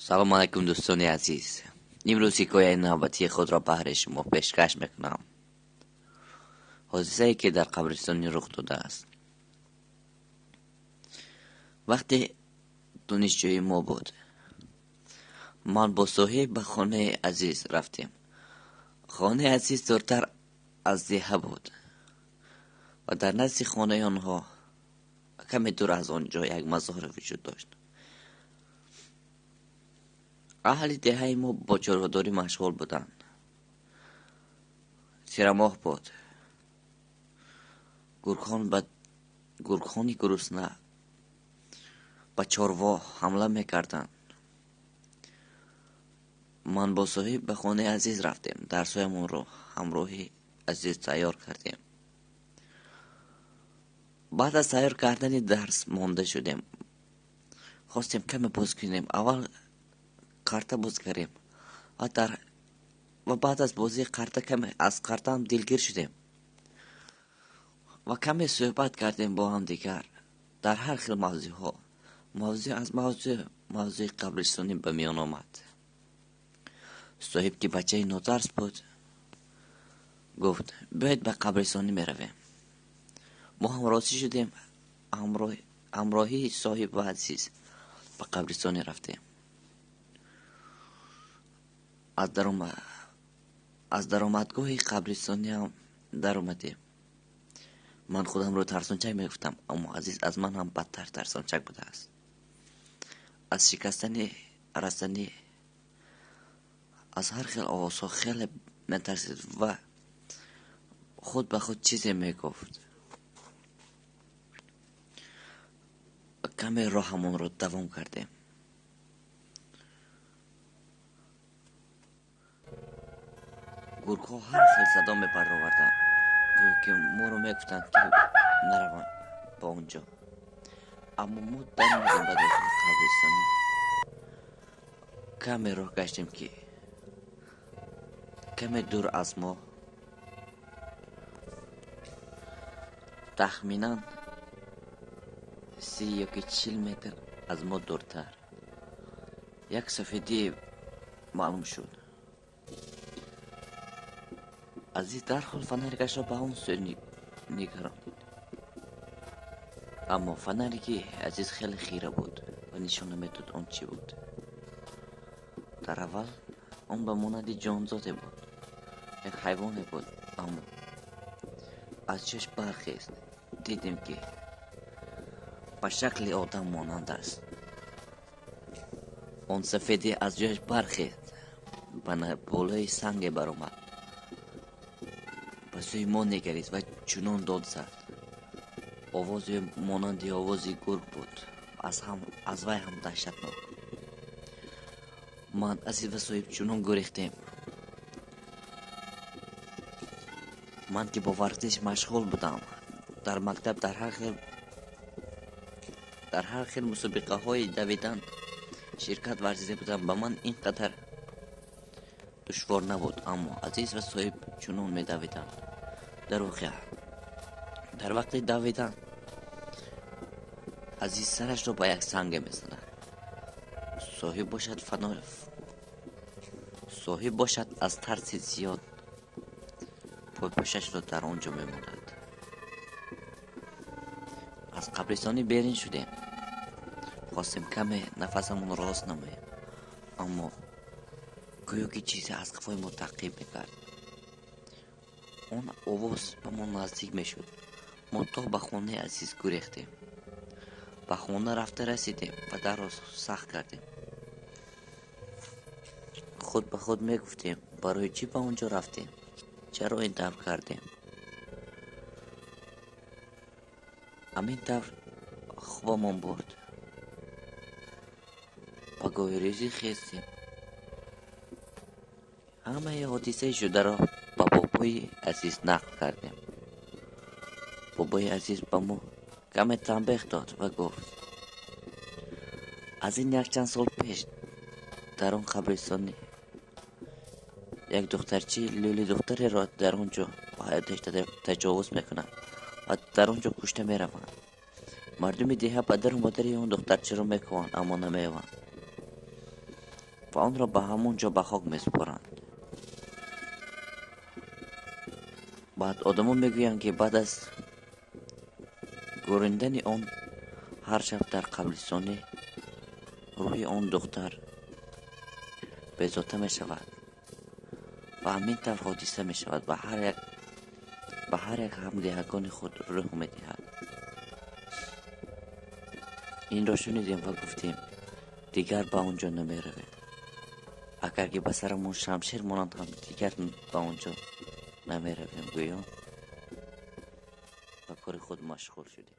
Салом алайкум, дӯстони азиз. Имрӯз ҳикояи навбатии худро баҳри шумо пешкаш мекунам. Ҳодисае, ки дар қабристони рух додааст. Вақте донишҷӯи мо буд, ман бо соҳиб ба хонаи Азиз рафтем. Хонаи Азиз дуртар аз деҳа буд ва дар назди хонаи онҳо каме дур аз он ҷо як мазор вуҷуд дошт. Аҳли деҳаи мо бо чорводорӣ машғул буданд. Тирамоҳ буд. Гургхони гурусна ба чорво ҳамла мекарданд. Ман бо соҳиб ба хонаи Азиз рафтем. Дарсҳоямонро ҳамроҳи Азиз тайёр кардем. Баъд аз тайёр кардани дарс монда шудем. Хостем каме боз кунем. Аввал карта боз кардем ва баъд аз бозии карта каме аз картаам дилгир шудем ва каме суҳбат кардем бо ҳамдигар дар ҳар хел мавзӯъҳо. Мавзӯъ аз мавзӯъ мавзӯи қабристонӣ ба миён омад. Соҳиб, ки бачаи нотарс буд, гуфт: биёед ба қабристонӣ меравем. Мо ҳам розӣ шудем. Ҳамроҳии соҳиб ва Азиз ба қабристонӣ рафтем. Аз даромадгоҳи қабристониам даромадем. Ман худамро тарсончак мегуфтам, аммо Азиз аз ман ҳам бадтар тарсончак будааст. Аз шикастани растанӣ, аз ҳар хел овозҳо хеле метарсид ва худ ба худ чизе мегуфт. Каме роҳамонро давом кардем. Гургҳо ҳар хел садо мепароварданд, гӯё ки моро мегуфтанд, ки нараванд ба он ҷо. Аммо мо даромадем ба дохили қабристонӣ. Каме роҳ гаштем, ки каме дур аз мо, тахминан 30 ёки 40 метр аз мо дуртар, як сафедӣ маълум шуд. Азиз дарҳол фонарикашро ба он сӯ нигаронид. Аммо фонарики Азиз хеле хира буд ва нишон намедод он чӣ буд. Дар аввал он ба монанди ҷонзоде буд, як ҳайвоне буд, аммо аз ҷояш бархест. Дидем, ки ба шакли одам монанд аст. Он сафедӣ аз ҷояш бархест, ба болои санге баромад, ба сӯи мо нигарист ва чунон дод зад. Овози монанди овози гург буд, аз вай ҳам даҳшатнок. Ман, Азиз ва соҳиб чунон гурехтем. Ман ки бо варзиш машғул будам, дар мактаб дар ҳар хел мусобиқаҳои давидан ширкат варзида будам, ба ман ин қадар душвор набуд, аммо Азиз ва соҳиб чунон медавиданд. Дар воқеа дар вақти давидан Азиз сарашро ба як санге мезанад. Соҳиб бошад аз тарси зиёд пойпӯшашро дар он ҷо мемонад. Аз қабристонӣ берун шудем. Хостем каме нафасамонро рост намоем, аммо гӯё ки чизе аз қафои мо таъқиб мекард. Он овоз ба мо наздик мешуд. Мо то ба хонаи Азиз гурехтем. Ба хона рафта расидем ва дарро сахт кардем. Худ ба худ мегуфтем: барои чӣ ба он ҷо рафтем? Чаро ин тавр кардем? Ҳамин тавр хобамон бурд. Ба гоҳирезӣ хестем. Ҳамаи ҳодисаи шударо ба бобои Азиз нақл кардем. Бобои Азиз ба мо каме танбеҳ дод ва гуфт: аз ин якчанд сол пеш дар он қабристонӣ як духтарчаи лӯли духтареро дар он ҷо ба ҳаёташ таҷовуз мекунанд ва дар он ҷо кушта мераванд. Мардуми деҳа падару модари он духтарчаро мекӯванд, аммо намеёванд. Ва онро ба ҳамон ҷо ба хок месупоранд. Баъд одамон мегӯянд, ки баъд аз гӯрондани он ҳар шаб дар қабристони рӯҳи он духтар безота мешавад ва ҳамин тавр ҳодиса мешавад, ба ҳар як ҳамдеҳагони худ рӯҳ медиҳад. Инро шунидем ва гуфтем, дигар ба он ҷо намеравем. Агар ки ба сарамон шамшер монанд ҳам дигар ба он ҷо намеравем. Гӯё ба кори худ машғул шудем.